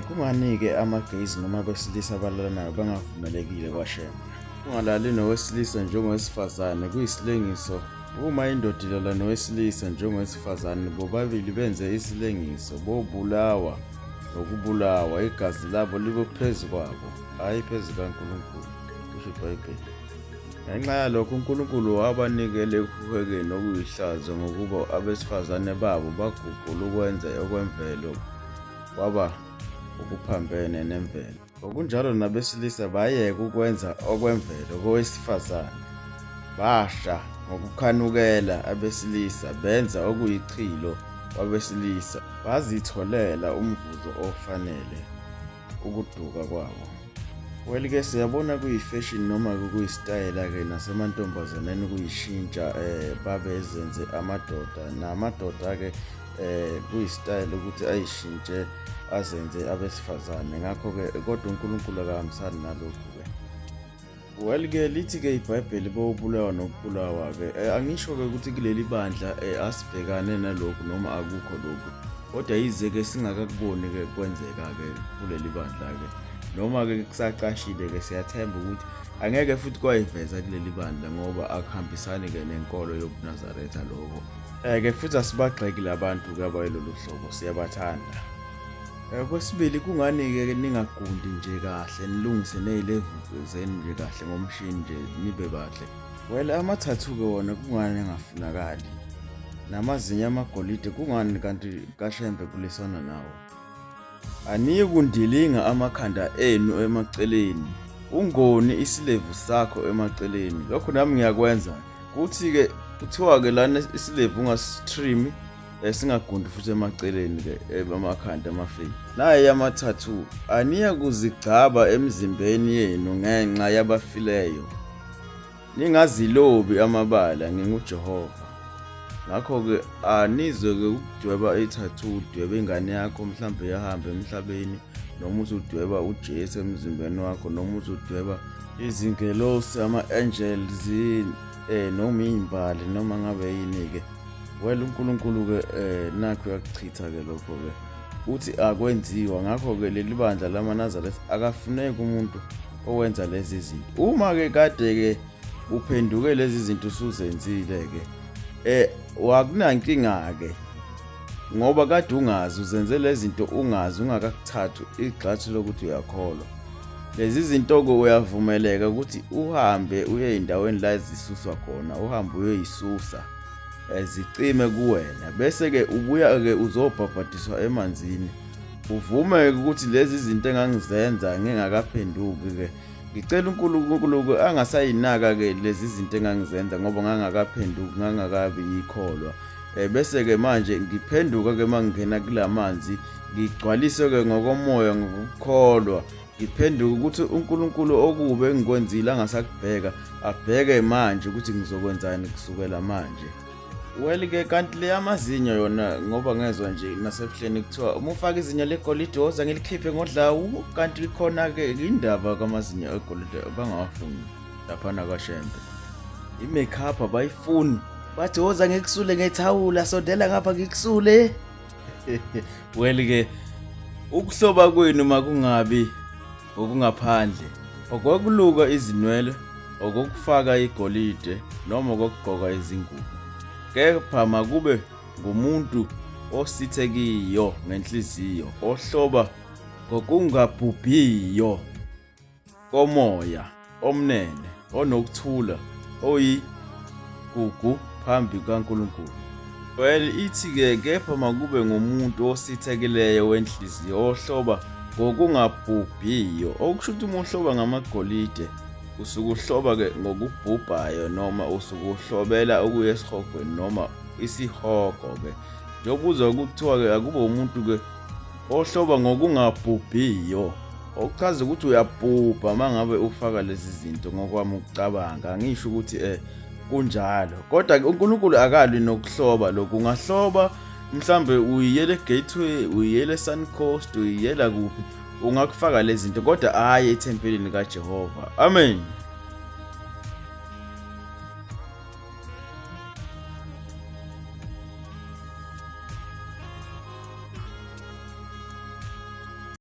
Kungani-ke ama-gays noma abesilisa abalalanayo bengavumelekile kwaShembe? Ungalali nowesilisa njengowesifazane kuyisilengiso. Uma indoda ilala nowesilisa njengowesifazane, bobabili benze isilengiso, bobulawa nokubulawa, igazi labo libe phezu kwabo, hhayi phezu kaNkulunkulu, kusho iBhayibheli. Ngenxa yalokho uNkulunkulu wabanikela ekuhuhekeni okuyihlazo ngokuba abesifazane babo baguqula ukwenza okwemvelo kwaba okuphambene nemvelo. Ngokunjalo nabesilisa bayeka ukwenza okwemvelo kowesifazane, basha ngokukhanukela abesilisa, benza okuyichilo kwabesilisa, bazitholela umvuzo ofanele ukuduka kwabo. Well ke siyabona kuyi-fashion noma-ke kuyisitayela-ke nasemantombazaneni kuyishintsha babezenze amadoda namadoda-ke kuyisitayela ukuthi ayishintshe azenze abesifazane ngakho-ke kodwa uNkulunkulu akahambisani nalokhu-ke. Well ke lithi ke iBhayibheli bowubulawa nokubulawa ke eh, angisho ke ukuthi kuleli bandla eh, asibhekane nalokhu noma akukho lokhu kodwa yize ke singakakuboni ke kwenzeka ke kuleli bandla ke noma ke kusacashile ke siyathemba ukuthi angeke futhi kwayiveza kuleli bandla ngoba akuhambisani ke nenkolo yobuNazaretha lokho eh ke futhi asibagxeki labantu ke abayilolu hlobo siyabathanda. Okwesibili, kungani-ke ningagundi nje kahle nilungise ney'levu zenu nje kahle ngomshini nje nibe bahle? Well, amathathu-ke wona kungani engafunakali? Namazinyo amagolide kungani kanti kaShembe kuliswana nawo? Aniyikundilinga amakhanda enu emaceleni, ungoni isilevu sakho emaceleni. Lokho nami ngiyakwenza. Kuthi-ke kuthiwa-ke lana isilevu ungasithrimi Singagundi futhi emaceleni ke amakhanda amafini. Naye amathathu aniya kuzigcaba emizimbeni yenu ngenxa yabafileyo. Ningazilobi amabala nginguJehova. Ngakho-ke anizwe ke ukudweba i-tattoo udwebe ingane yakho mhlawumbe yahamba emhlabeni noma uzudweba uJesu emzimbeni wakho noma uzudweba izingelosi ama-angels noma iy'mbali noma ngabe yini-ke. Well uNkulunkulu ke eh nakho uyakuchitha ke lokho ke uthi akwenziwa ngakho ke leli bandla lamaNazaretha akafuneki umuntu owenza lezi zinto uma ke kade ke uphenduke lezi zinto usuzenzile ke eh wakunankinga ke ngoba kade ungazi uzenze lezi zinto ungazi ungakakuthathu igxathu lokuthi uyakholwa lezi zinto-ke uyavumeleka ukuthi uhambe uye ey'ndaweni la ezisuswa khona uhambe uyoyisusa eh, zicime kuwena bese-ke ubuya-ke uzobhabhadiswa emanzini uvume-ke ukuthi lezi zinto engangizenza ngingakaphenduki-ke ngicela uNkulunkulu angasayinaka-ke lezi zinto engangizenza ngoba ngangakaphenduki ngangakabi yikholwa um bese-ke manje ngiphenduka-ke uma ngingena kula manzi ngigcwaliswe-ke ngokomoya ngokukholwa ngiphenduke ukuthi uNkulunkulu okubi engikwenzile angasakubheka abheke manje ukuthi ngizokwenzani kusukela manje. Well ke kanti le yamazinyo yona ngoba ngezwa nje nasebuhleni kuthiwa uma ufaka izinyo legolide woza ngilikhiphe ngodlawu kanti likhona ke indaba kamazinyo egolide bangawafuni laphana kwaShembe. I-makeup abayifuni bathi woza ngikusule ngethawula sondela ngapha ngikusule. Well ke ukuhloba kwenu makungabi ngokungaphandle okwekuluka izinwele okokufaka igolide noma okokugqoka izingubo kepha makube ngumuntu osithekiyo ngenhliziyo ohloba ngokungabhubhiyo komoya omnene onokuthula oyigugu phambi kukaNkulunkulu. Well ithi-ke kepha makube ngumuntu osithekileyo wenhliziyo ohloba ngokungabhubhiyo okusho ukuthi uma uhloba ngamagolide usuke uhloba-ke ngokubhubhayo noma usuke uhlobela ukuya esihogweni noma isihogo-ke njengoba uzwa kuthiwa-ke akube umuntu-ke ohloba ngokungabhubhiyo okuchaza ukuthi uyabhubha uma ngabe ufaka lezi zinto ngokwami ukucabanga angisho ukuthi eh kunjalo kodwa ke uNkulunkulu akalwi nokuhloba lokhu ungahloba mhlambe uyiyele Gateway uyiyele Suncoast uyiyela kuphi ungakufaka lezi zinto kodwa hhayi ethempelini kaJehova amen.